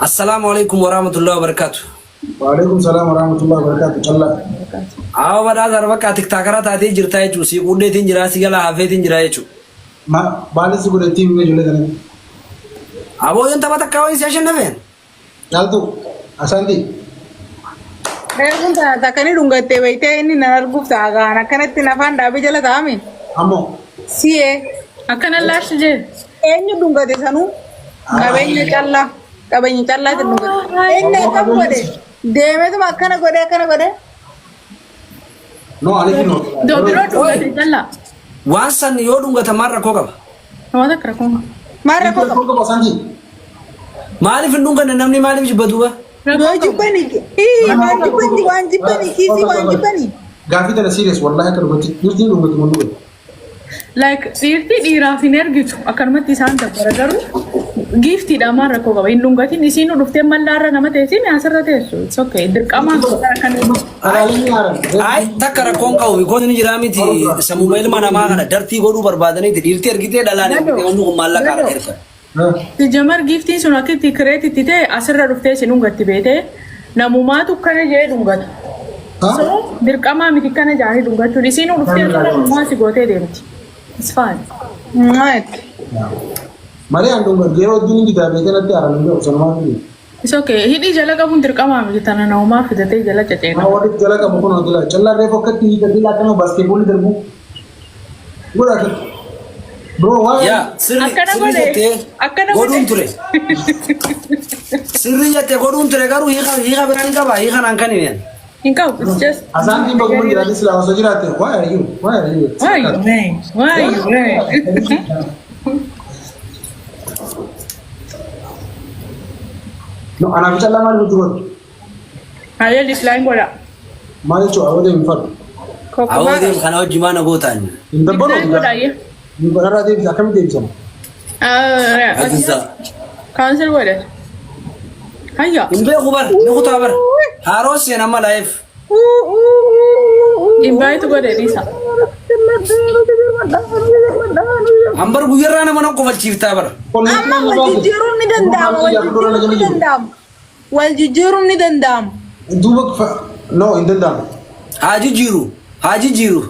Assalaamu alaikum warahmatullahi wabarakatuh. Waalaikum salaam warahmatullahi wabarakatuh. Callaa. Awa badhaasa arbaqaa tiktaakara taatee jirtaa jechuun si quudheetiin jiraa si galaa hafeetiin jiraa jechuun. Ma baalis godhattii himee ijoollee kanatti. Aboo yoon tapha takkaa wayii si ashannafeen. Caaltu Asanti. Reefuun tana takkanii dhungattee beektee inni nan arguuf ta'a gaan akkanatti afaan dhaabee jala taa'ame. Ammoo. Si'ee Akkana laashti jee. Eenyu dhungate sanuu qabeenya callaa qabeenya callaatti dhungate. Inni akkam godhe deemetuma akkana godhe akkana godhe. No ani no. Doobiroo dhungate jalla. Waan san yoo dhungatan maal rakkoo qaba? Waan akka rakkoo. Maal rakkoo qaba? Rakkoo qaba Asanti. Maaliif hin dhunganne namni maaliif jibba duuba? Yoo jibbani ii waan jibbani waan jibbani kiisii waan jibbani. Gaaffii tana serious wallahi akka dhugatti dhirtiin dhungatti mun dhugatti. Like dhiirti dhiiraaf hin ergitu akkanumatti isaan dabbara garuu giiftiidha maal rakkoo qaba hin dhungatin isiin dhuftee mallaarra nama teessi asirra teessu it's okay dirqamaan kan. Alaalini haaran. Ay takka rakkoon qabu because ni jiraa miti sammuma ilma namaa kana dartii godhuu barbaadaniiti dhiirti ergitee dhalaan ergitee wanni kun maallaqa harka erga. Jamar giiftiin sun akka itti kireet itti ta'e asirra dhuftee isin dhungatti beetee namumaatu kana jee dhungata. So dirqamaa miti kana jaanii dhungachuun isiin dhuftee tola namumaa si gootee deemti. It's fine. Maal? Malee an dhungatu yeroo hedduun hin bitaa beekee natti haaran hin jiru sanumaa fi. It's okay. Hidhii jala qabuun dirqamaa miti tana namumaa fidatee jala ceceena. Maa warri jala qabu kun hojii callaa reefu akkatti hiikatee laakana baaskeetboolii darbu. Godha akkatti. Bro waa. Yaa sirri Akkana sirri godhe. jettee Akkana godhuun godhe. ture. Sirri jettee godhuun ture garuu hiika hiika biraan hin qaba hiika naan kan hin. Hin qabu. It's just. Asaantiin bakkuma jiraate silaa osoo jiraatte why are you why are you? Why you man? Why you man? No anaaf callaa maal gochuu godhu? Hayyee decline godha. Maal jechuudha awwa deemu fadhu. Awwa deemu kana hojii maana gootaan. Hin dabbalu. Decline godha ayyee. Hin godharraa deebisa akkamitti deebisama? Ajiza. Cancel godhe. Hayya. Hin beeku bar ni kutaa bar. Haaroo seen amma live. Invite godhe dhiisa. Hambar guyyarraa nama nan kofalchiiftaa bar. Amma wal jijjiiruun ni danda'ama wal jijjiiruun ni danda'ama. Wal jijjiiruun ni danda'ama. Duuba no hin danda'amu. Haa jijjiiru haa jijjiiru.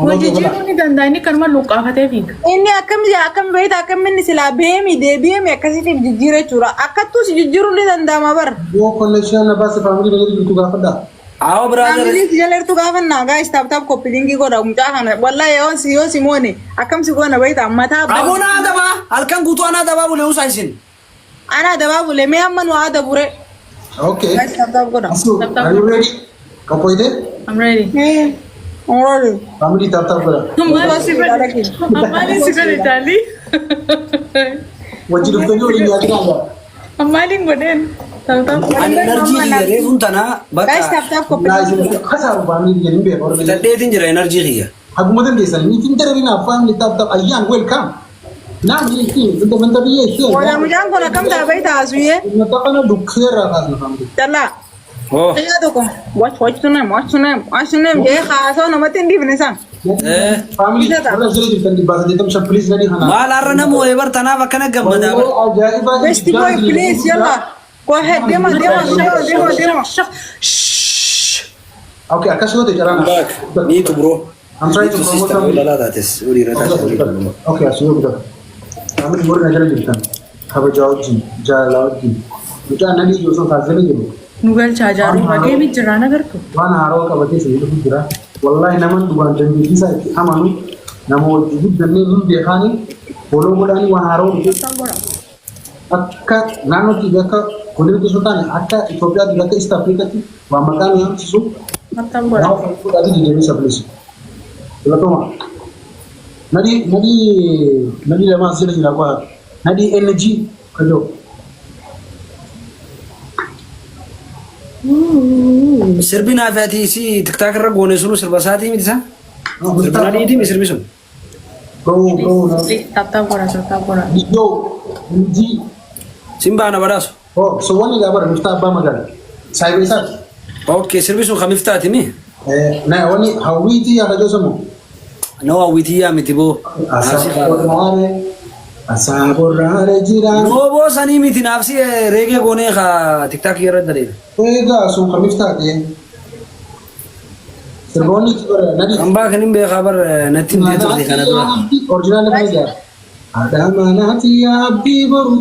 Wal jijjiiruun ni danda'a inni kanuma luqqaafatee fiiga. Inni akkam akkam beekta akkam inni silaa beemi deebi'eemi akkasitiif jijjiira jechuudha. Akkattuu si jijjiiruun ni danda'ama bar. Yoo connection na baase family na jirtu gaafadhaa. Awa brother. Family si jala jirtu gaafannaa guys tap tap copy link godha mucaa kana wallahi yoo si yoo si moone akkam si goona beekta mataa Aboo na adabaa halkan guutuu ana adabaa bulee usaa isin. Ana adabaa bulee mee amma nu adabure. Okay. Guys tap tap godha. Asu, are you ready? Qophoyte? I'm ready. Eh, already. Family tap tap godha. Maali si godhe? Maali si godhe Jaalli? Wajji dhuftanii waliin nyaatinaa jaa. Maaliin godheen? Tap tap. Ani energy kiyya reefuun tanaa Guys bakka tap tap copy Naa link. isin kasaaru family kiyya hin beeku. fixadheetiin jira energy kiyya. Haguma dandeessan niitiin dararina family tap tap ayyaan welcome. Naa niitiin inta manta biyya ishee. Wala mucaan kun akkam ta'a beekta asuyyee. Mata dukkeerraa kaasna family. Callaa. Oh. Xiyyaa tokko. What what's your name? What's your name? What's your name? Jee haasoo namatti hin dhiifne san. Eh. Family warra jala jirtan 185 please nadi kana. Maal har'a nama wayii bar tanaaf akkana gammadaa bar. Ajaa'ibaa. Best boy please yalla. Go ahead deema deema deema deema deema. Okay, akkas yoo ta'e caraan. Back. Niitu bro. I'm trying to Niitu promote sister something. lalaa taates horiirra taate. Okay, as yoo bitatu. Family warra na jala jirtan kabajaa wajjin jaalalaa wajjin mucaan nadi ijoo osoo kaasanii jiru. Nu galchaa jaaruu bageemi jiraan agartu. Waan haaroo qabatee isin dhufu jira. Wallahi naman dhugaan dandeettii isaa itti amanu nama wajji guddannee hin beekaani follow godhaanii waan haaroo dhufe akka naannootti akka godina osoo taane akka Itoophiyaatti akka East Africaatti waan maqaan yaamsisu Tap tap godha. nama fudhatii jijjiiruu please. Filatoma. Nadi nadi nadi lama as jala jira qofa. Nadi NG kajoo. Sirbi naa fi ati si tiktaak irra goone sunu sirba isaatii miti isaa? Sirba nadiitii mi sirbi sun? Bro bro no. Please tap tap godha tap tap godha. Yo NG. Sin baana badhaasu. Oh so wanni gaa bara miftaa abbaa magaala. Saayiba isaati. Okay sirbi sun kan miftaati mi? Na wanni hawwiitii yaa kajoo samu. No hawwiitii yaa miti boo. Asaare Asaaborraare jira. Nooboo sanii miti naafsi reegee goonee ka tiktaakii irra daleera. Egaa sun kamiif taate? Sirboonni itti bara nadi. Hambaa kan hin beekaa bar natti hin turte kana dura. Original lafa ijaa. Haadha manaati abdii boru.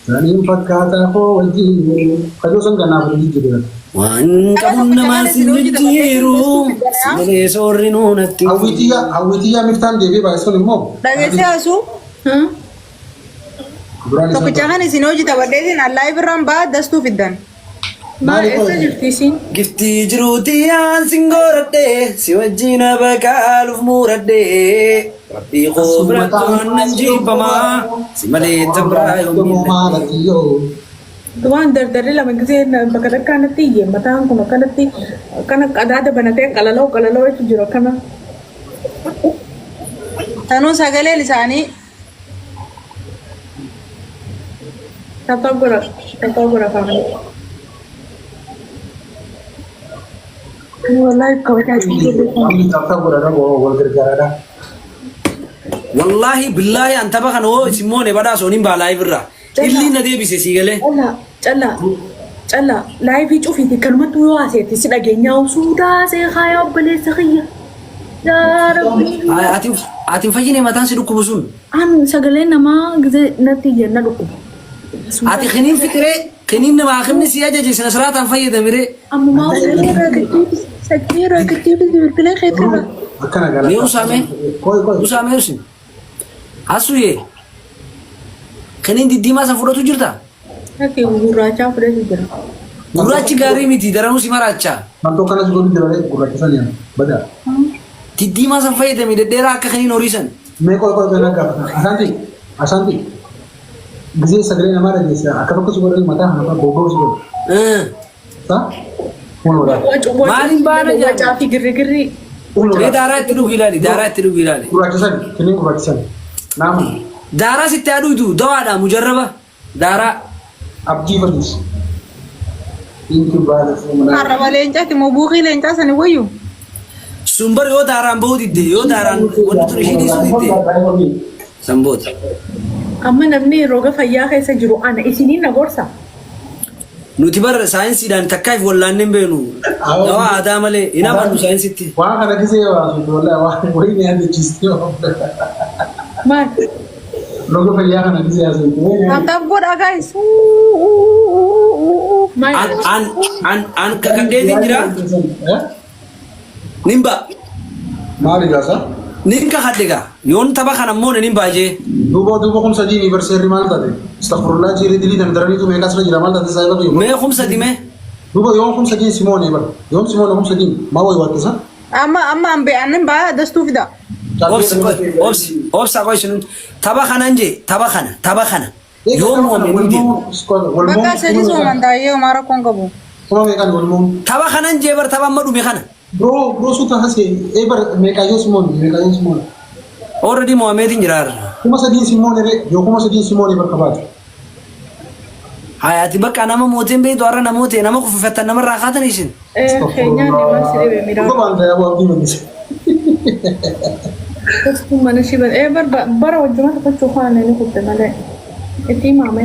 Saniin fakkaataa koo wajjin. Kajoo san gannaaf hojii jira. Waan qabuun namaa si jijjiiru si malee soorri nuunatti. Hawwitiyyaa hawwitiyyaa miftaan deebi'ee baay'isuun immoo. Dhageessee asuu Duraan isaa tokkicha kan isin hojii taphadheetiin allaa birraan ba'aa dastuu fiddan. Maal eessa jirti isiin? Giftii jiruuti yaan sin gooradhe si wajjin abaqaaluuf muradhe rabbii koo biratti waan jibbamaa si malee tabraa yoomii. Waan dardarri lama gisee bakka takka kanatti iyye mataan kun akkanatti akkana qadaada banatee qalaloo qalaloo jechuun jiru akkana. Tanuu sagaleen isaanii Taphaa godha taphaa godha faamilii. Wallahi kabajaa jiru. Namni tapha godhadha wal gargaaraadha. Wallaahi billaahi an tapha kana hoo isin moone badhaasoo nin baa live irraa. Illi na deebise sii galee. Callaa callaa callaa live cufiiti kanumatti yoo haaseetti si dhageenyaa suudaa see haayaa obboleessa kiyya. Yaa Rabbi. Ati ati hin fayyine mataan si dhukkubu sun. An sagaleen namaa gisee natti iyyan na dhukkuba. Ati kiniin fixiree kiniin namaa kimni si ajaje sina siraataan fayyadamiree. Ammumaa sagalee irraa gaddeebisi bilbila keetirra. Akkana galata. Mee usaame? Koi koi. Usaame usin. Asuyee. Kiniin diddiimaa san fudhatu jirta? Ati gurraachaa fudhatu jira. Gurraachi gaarii miti daranuu si maraachaa. Mantoo kanas godhu jira gurraacha sanii bada. Diddiimaa san fayyadami dhedheeraa akka kiniin horii san. Mee koi koi kana gaafata. Asaanti asaanti. Gisee sagalee namaa dhageessa akka tokko si godhanii mataa kana goggoo si godhu. Sa? Unuudha. Maaliin baana jedhama? Wacaa fi girrigirri. Mee Unuudha. daaraa itti dhugi ilaali daaraa itti dhugi ilaali. Gurraacha sani kiniin gurraacha sani. Naamu Daaraa sitti haa dhugdu dawaadha mujarraba daaraa. Abdii fadis. Inti baala fuula. Arraba leencaati moo buuqii leencaa sani wayyu? Sun bar yoo daaraan bahuu didde yoo daaraan wanti tun ishii dhiisuu didde sanboota. Amma namni roga fayyaa keessa jiru ana isiniin na gorsa. Nuti bar saayinsiidhaan takkaaf wallaannee hin beeknu. Dawaa aadaa malee hin amannu saayinsitti. Waan kana gisee waasu wallahi waan wayii ni yaadachiisti. Maal? Roga fayyaa kana gisee haasofte. Tap godhaa guys. Maal? An an an an kakadheetiin jira. Nin ba. Maali gaasa? Nin kakadhe gaa. Yoon tapha kana immoo nin baajee. Duuba duuba kumsa diinii barseerri maal taate? Astaghfirullah jirii dilii tan daraniitu meeqa asirra jira maal taate saayiba kiyyu? Mee kumsa dimee. Duuba yoom kumsa diin simoone bara? Yoom simoone kumsa diin? Maa wayi waattisa? Amma amma an be'annin ba'aa dastuu fida. Obsi obsi obsa qoy sun tapha kanan jee tapha kana tapha kana. Yoom moome nin deema. Bakka sadii sooman taa'ee homaa rakkoon qabu. Kuma meeqaan walmoon? Tapha kanan jee bar tapha amma dhume kana. Bro bro suuta hase ee bar meeqaayyoo simoone meeqaayyoo simoone. Already mo'ameetiin jira har'a. Kuma sadiin simoone re yoo kuma sadiin simoone bakka baate. Hayaati bakka nama mooteen beektu har'a namoota nama kufifattan namarraa kaatan isin. Keenyaan deemaa si dhibe midhaan. Dhuga baan ta'ee abdii mul'ise. Kun mana shi ban. Bara wajjuma tokkochuu kana ni kutte malee. Itti himaame.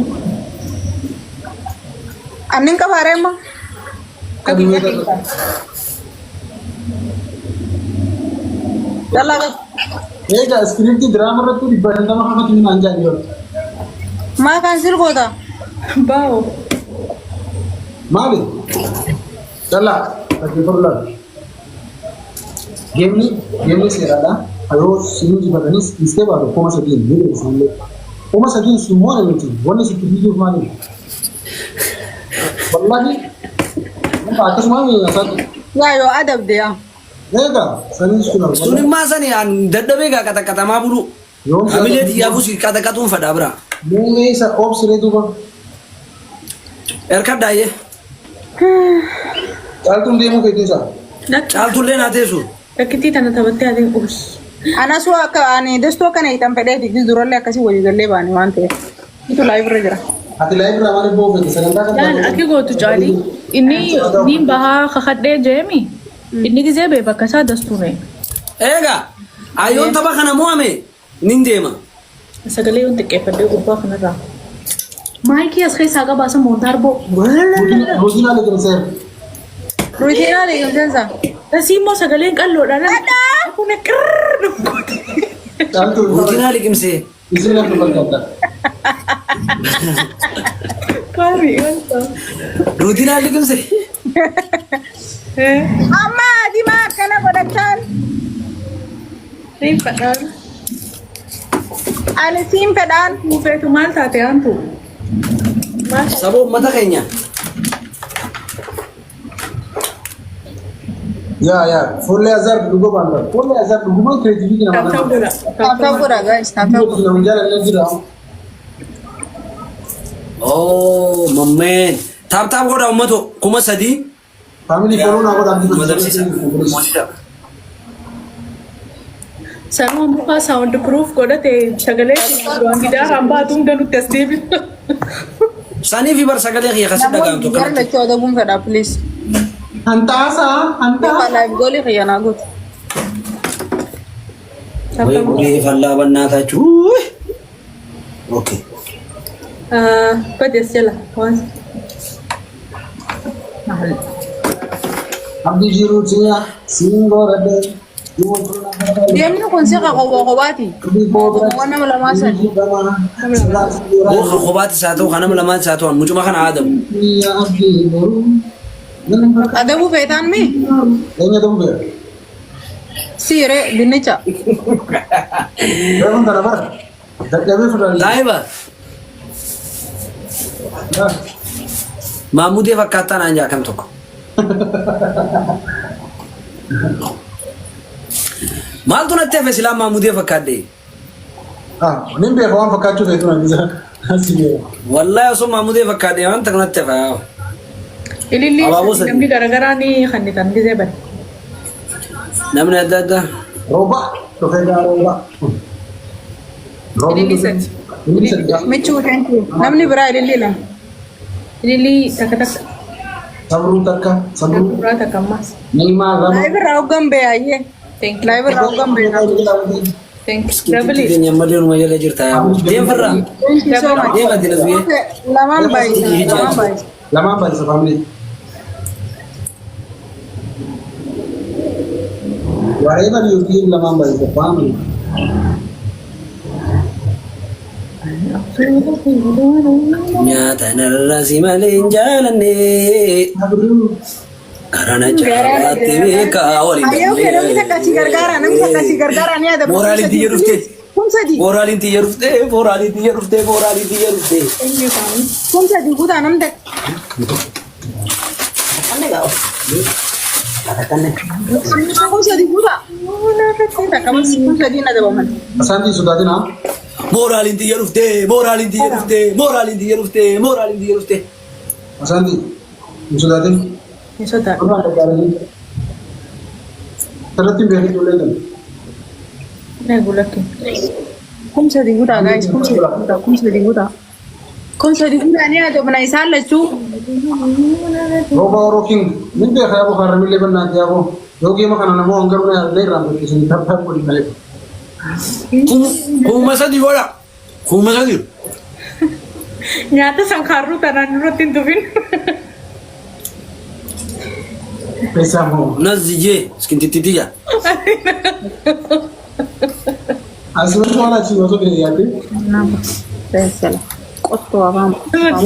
Annin qabaaree amma. Dallaa qabu. Egaa iskiriiptii diraama irratti 500 hafati min anjaan yoo. Maa kan silgoota? Baa'o. Maali? Dallaa dhaggeeffatu laata. Geemni geemni seeraadha. Yoo si injifatanis dhiistee baatu 3000 ni deebisa illee. 3000 si moone miti wanni sitti fiiguuf maali? Wallahi akkasuma asaati. Yaa yoo adabde yaa. Egaa saniin sun Sun immaa sani an dadhabee gaa qaxaqaxamaa bulu. Yoom Hamilee xiyyaafuu si qaxaqaxuun fadhaa bira. Muummee isa obsiree duuba. Erkadhaayyee. Caaltuun deemuu feetiinsa. Caaltullee naa teessu. Rakkittii tana taphattee atiin ubi. Anasuu akka ani dastuu akkana hiixan fedheeti durallee akkasii walii gallee baane waan ta'eef. Itu live irra jira. Ati live irraa maaliif ba'uu feete sagantaa kan Laal akki gootu caalii. Inni niin bahaa kakadhee jeemi. Inni gizee bee bakka isaa dastuune. Egaa ayyoon tapha kana mo'ame nin deema. Sagalee yoon xiqqeeffadhee gubbaa kanarraa. Maayikii as keessaa qabaasa moontaarboo. Ruutinaa liqimseera. Ruutinaa liqimseensa. Asii immoo sagaleen qalloodha. Kun qirrrr. Caaltuu Ruutinaa liqimsee. isin lafa fakkaata. Kaarii wanta. Ruutinaa liqimsee. Amma adimaa akkana godhachaan. Riifadhaan. Ani siin fedhaan. Muufeetu maal taate aantu? Maal Saba uummata keenya. Yaa yaa fuullee azaar dhuguu baanta. Fuullee azaar dhugumaan creativity nama Tap tap nama. godha. Tap tap godha guys. Tap tap godha. Nama jaalallee jira. Oh, mammeen. Tap tap godha uummato 3000. Family follow naa godhaa. Madabsiisa. Moosisa. Sanuma mukaa sound proof godhate sagalee waan gidaaraan baatu hunda nutti as deebisu. Sanii fi bar sagalee kiyya kasi dhagahamtu Namoonni gara akkanatti. lachuu adabuun fedha please. Hantaasaa Yookaan hantaa. live goolii xiyyanaa gootu. Way gudee fallaa bannaataachuu. Okay. Bade as jala waan. Maal? Abdii jiruutiyaa siin godhadhee. Deemni kun siqa qoboo qobaati. Qoboo nama lamaa sadi. Booka kophaatti isaa ta'u kan nama lamaan isaa ta'u mucuma kana aadamu. Adabuu feetaan mi? Eenyu adabu beera? Siiree dinnicha. Reefuun tana bara. Dadhabee fudhanii. Daa'iba Maamudee fakkaataa naan jaa kam tokko. Maaltu natti hafe silaa Maamudee fakkaadhe? Ah, nin beeka waan fakkaachuu feetu naan isa. Asi beeka. Wallaahi osoo Maamudee fakkaadhe waan takka natti hafe. Ililli Abaaboo sadii. namni garaagaraa ni kannitan gisee bade. Namni adda addaa. Rooba dhufee gaa rooba. Roobni Ililli dhufe. sadi. Ililli sadi. Michuu thank you. Namni biraa ililli lama. Ililli takka takka. Sabruu takka. Sabruu. Biraa takka ammas. Niimaa lama. Live irraa hoggan bee ayyee. Thank you. Live irraa hoggan bee. Thank you. Miskiintitti Double. keenya malee numa jala jirta yaa. Deem firraa. Thank you so much. Deem ati nasbiyee. Okay, lamaan baay'isa. Lamaan baay'isa. Lamaan baay'isa family. Whatever you give lamaan baay'isa family. Nyaata narra si malee hin jaalanne. Sabruu. Karana caalaatti beekaa waliin Ayyoo kee namni takka si gargaara. Namni takka si gargaara ni adabu. Mooraaliin tiyya dhufte. 3000. Mooraaliin tiyya dhufte. Mooraaliin tiyya dhufte. Mooraaliin tiyya dhufte. Thank you, Kaami. 3000 guutaa namni takka. 3000 guutaa. Takka bas 3000 adabaman. Asaantii sodaatinaa. Mooraaliin tiyya dhufte. Mooraaliin tiyya dhufte. Mooraaliin tiyya dhufte. Mooraaliin tiyya dhufte. Asaantii hin sodaatin. Hin sodaadhu. Duraan gargaaranii. Sirriitti hin beekin ijoolleen tana. Eegu lakki. 3000 guutaa guys. 3000 guutaa. 3000 guutaa. 3000 guutaa ni adabna isaan lachuu. Rooba Oroo King nin beeka yaaboo kaarramillee bannaati yaaboo. Yoo geema kana namoo hangaruu na yaadlee irraan beeksisanii tap tap godhi malee. 3000 godha. 3000. Nyaata san kaarruu tanaan irratti hin tufin. Keessaa moo Nazijee miskiintitti tiyya. asirratti waan achii osoo ta'e yaadde Nama. Beesela. Qottoo afaan.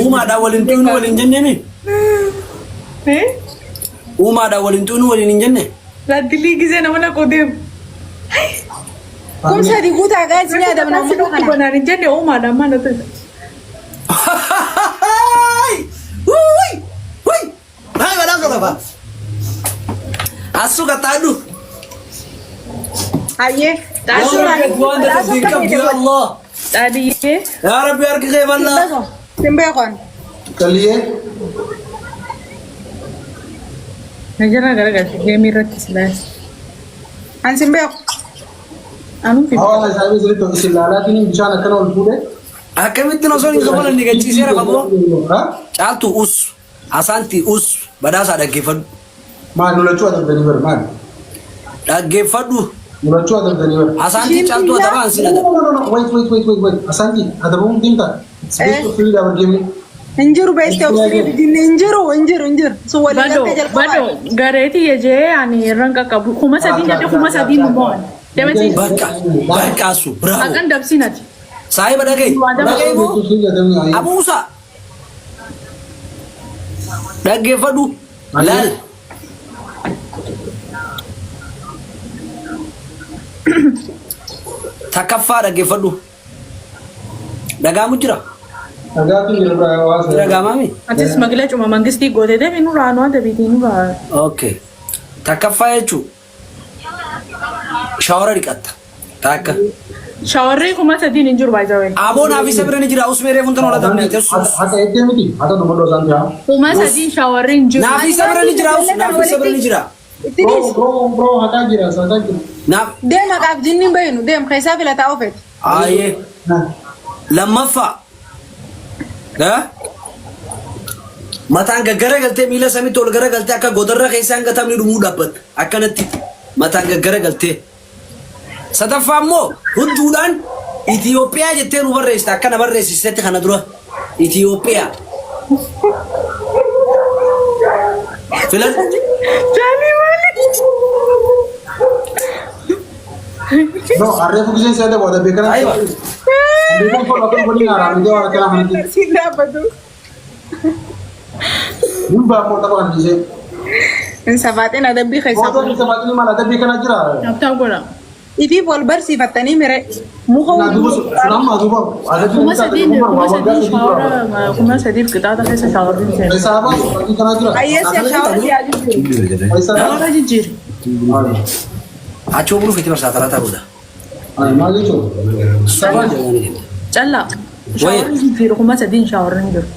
Uumaadhaan waliin tuunuu waliin jenneemi. Eh? Uumaadhaan waliin tuunuu waliin hin jenne. Laaddilii gisee nama naquu deemu. 3000 guutaa guys ni adabna Si uummata kana. banaan hin jenne uumaadhaan maal ta'e. Wuuy! Wuuy! Maal badhaasa lafa? Asuu qaxxaadhu. Hayyee. Waan dadhabbii qabdu yaa Allah. Dhaadiyyee. Yaa Rabbi harki kee bal'aa. Sin beekon. Qalliyyee Na jala garagalche geemii irratti silaas. An sin beeku. Anuun fi hawaasa isaanii sirriitti isin laalaatiin bishaan akkana ol fuudhe. Akkamittiin osoo hin sobolan ni gachiiseera qaboo. Ha? Caaltu us. Asaanti us. Badhaasaa dhaggeeffadhu. Maal nu lachuu adabdanii bara maal? Dhaggeeffadhu. Mul'achuu adabdanii bara. Asaantii caaltuu adabaa ansin No, adaba. no, no, no, wait, wait, wait, wait, wait. Asanti, adabamuun deemtaa? Best of three dabar deemne. Hin jiru best of three jinni hin jiru hin jiru hin jiru. Sun walii Badoo galtee jalqabaa. badoo gareetii jee ani irran qaqqabu 3000 jedhe 3000 nu mo'an. Deemati Bakka bakka asu bravo. haqan dabsinati. Saahiba dhaga'i. Dhaga'i moo? Abuusa. Dhaggeeffadhu. Laal. Takkaffaa dhaggeeffadhu. Dhagaamu jira. Dhagaatu jira biraa hawaasa. Dhagaamaami? Atis maglacuma mangistii gootee deemi nurraa nu adabiitii nurraa. Okay. Takkaffaa jechuun shaawara dhiqatta. Takka. Shawarri 3000 hin jiru baay'ee. Aboon hafi isa bira ni jira. Usmee reefuun tan ola tamne. Haqa eettee miti. Haqa dubbadhu Asanti haa. 3000 shawarri hin jiru. Naafi isa bira ni jira. Naafi isa bira ni jira. Itti Bro, dhiisi. bro, bro, haqaa jira, haqaa jira. Naaf. Deem haqaaf jinni hin bayinu deem keessaa filataa ofeeti. Aayee. Lammaffaa. Eh? Mataan gaggara galtee miila samitti ol gara galtee akka godarra keessaa hanga taphni dhumuu dhaabbatta. Akkanatti mataan gaggara galtee. Sadaffaa immoo hudduudhaan Itoophiyaa jettee nu barreessita akkana barreessistetti kana dura. Itoophiyaa. Filan. Jaalii maali? No, harree fuggiseen si adabu adabbee kana. Aywa. Beekan kun akka godhin haaraa miti waan akkanaa kanatti. Siin dhaabbatu. Hin baafmoo tapha kana dhiisee. Hin safaaxin adabbii keessaa. Footoo fi safaaxinii maal adabbii kana jira? Naftaa godha. Ifiif wal barsiifattanii mire muka Naa duuba sun amma duuba adabbii 3000 3000 shawara 3000 qixaaxa keessa shawarri hin seenu. Keessaa baasu adabbii kana jira. Ayyees shaawara siyaa jiru. Keessaa Shawara jijjiiri. Achoo buluu feeti barsaa talataa booda. Maal jechuun? Callaa. Shawarri jijjiiri 3000 shawarri hin jiru.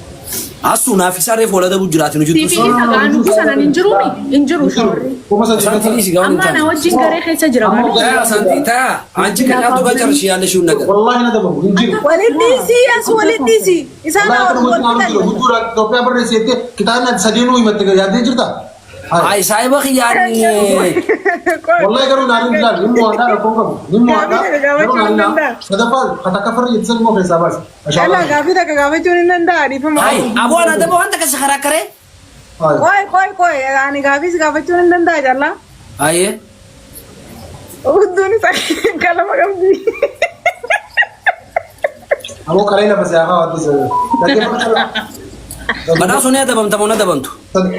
Asuu naaf isaa reefu wal adabu jiraati nu Siif jirtu. isa gaanu sanan hin jiruumi hin jiru shawarri. 3000 Asantii dhiisi gaawwan hin Amma na taane. wajjin garee keessa jira gaanu. Taa asantii taa anchi kan nyaatu gacarshi yaale shuun nagar. Wallahi na dabamu hin jiru. Waliin dhiisii as waliin dhiisii. Isaan Wallahi wal kan wal hojii jiru. fitan. Hudduu Itoophiyaa barreessite kitaabni sadeenuu himatte yaaddee jirta? Ay saahiba kiyyaan Wallahi garuu naan hin ilaalu. Nimmoo aadaa rakkoon qabu. Nimmoo aadaa garuu naan hin sadaffaa katakka farri jettisan immoo keessaa baasi. Callaa gaafii takka gaafachuun hin danda'a dhiifama. Ay aboo ana adaba wanta kasi karaa karee. Qoy qoy qoy ani gaafiis gaafachuun hin danda'a callaa. Ayyee. Hudduun isa qalama qabdi. Ammoo kalee lafa siyaafaa waatti Badhaasoo ni adabamta moo na adabamtu?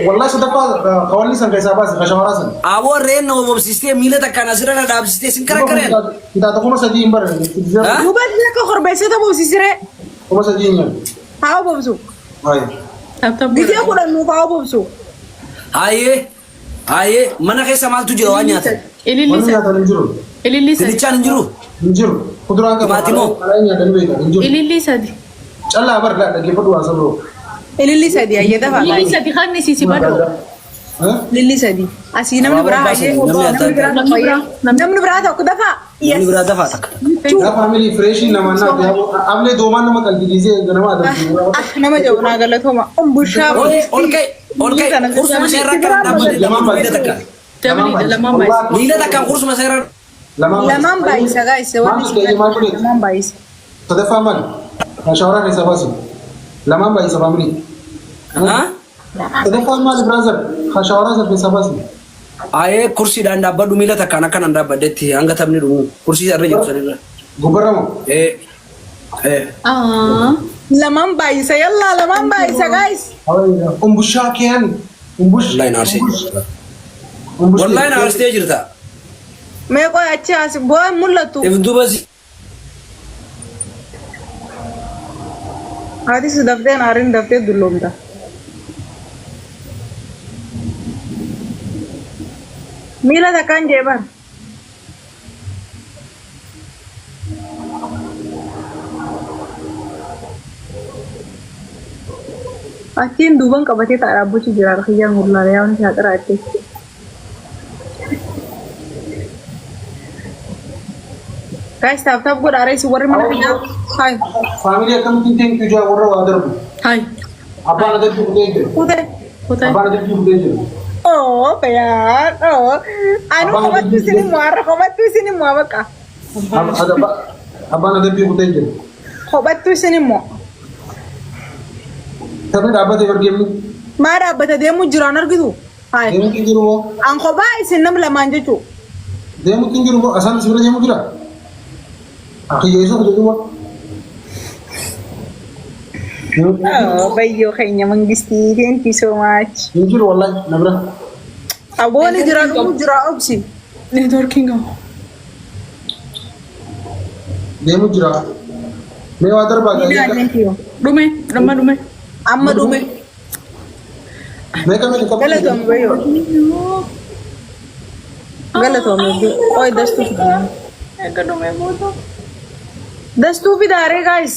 Wallahi sadaffaa kawalli san keessaa baasi kashawaraa san. Aboo reen nama bobsistee miila takkaan asirra na dhaabsistee sin kara kareen. Kitaaba 3000 hin barre. Ha? Duuba akka korbeessota bobsisiree 3000 hin nyaatu. haa bobsu. Tabtab Gizee kudhan nuuf haa bobsu. Ayyee. Ayyee mana keessa maaltu jira waan nyaatan? Ililli Wanni sadi. nyaatan hin jiru. Ililli sadi. Dinichaan hin jiru? Hin jiru. Kuduraan qaba. Timaatimoo? Alaa nyaatan beekan hin jiru. Ililli sadi. Callaa bar dhaggeeffadhu waan sabro. Ililli sadi ayyee dafaa. Ililli sadi kan isiisi badoo. Ililli sadi. Asii namni biraa hayyee. Namni adda addaa. Namni biraa. Namni biraa tokko dafaa. Namni biraa dafaa takka. Yaa faamilii fireeshii nama naa ablee doomaan nama qalbidiisee nama adamsu. Ah nama jabu naa galatooma. Umbushaa. Ol ol ka'e ol ka'e kursuma seerraa akkana dhaabbatee miila takka. Dabali lamaan baay'isa. Miila takkaan kursuma seerraa. Lamaan baay'isa guys. Wanni Maal ta'e maal godhe? lamaan baay'isa. Sadaffaa maali? Shaawaraa keessaa baasi. Lamaan baay'isa faamilii. Ha? Sadaffaan maali brother? Shaawaraa sana keessaa baasi. Ayee kursiidhaan dhaabbadhu miila takkaan akkanaan dhaabbadhetti hanga taphni dhumu kursii irra jiru sanirra. Gubbarra moo? Ee. Ee. Ah. Lamaan baay'isa yallaa lamaan baay'isa guys. Umbushaa keen. Umbush. Wallahi na arsee jirta. Umbush. Wallahi na arsee jirta. Mee qoy achi as bu'aan mul'atu. If duuba si Atis daftee naariin daftee dulloomta. Miila takkaan jeeban. Achiin duuban qabatee ta'a dhaabbachuu jira kiyyaan gurlaalee yaa'uun isaa xiraatte. Guys, tap tap godhaa reessi warri mana kiyyaa. Hai. Faamilii akkamittiin thank you jaa warra waa darbu. Hai. Abbaan adabbii kutee jira. Kutee. Kutee. Abbaan adabbii kutee jira. Oo bayaan oo. Anu kophattu isin immoo har'a kophattu isin immoo bakka. Abbaan adabbii kutee jira. Kophattu isin immoo. Taphni dhaabbatee bargeemni. Maa dhaabbata deemuu jiraan argitu? Hayi. Deemuutti hin jiru moo? An kophaa isin nam lamaan jechuu. Deemuutti hin jiru moo? Asaan si bira deemu jira? Akiyyeessuu kutee jiru moo? Oh, bayyoo keenya mangistii thank you so much. Hin jiru wallahi na bira. Abooni jira dhumuu jira obsi. Neetworkiin qabu. Deemu jira. Mee waa darbaa Dinaa gaa'ee. thank you. Dhume amma dhume. Amma dhume. Mee kamitti qabu? Galatoom bayyoo. Galatoom Oy dastuu fidaa. Eega dhume booda. Dastuu fidaaree guys.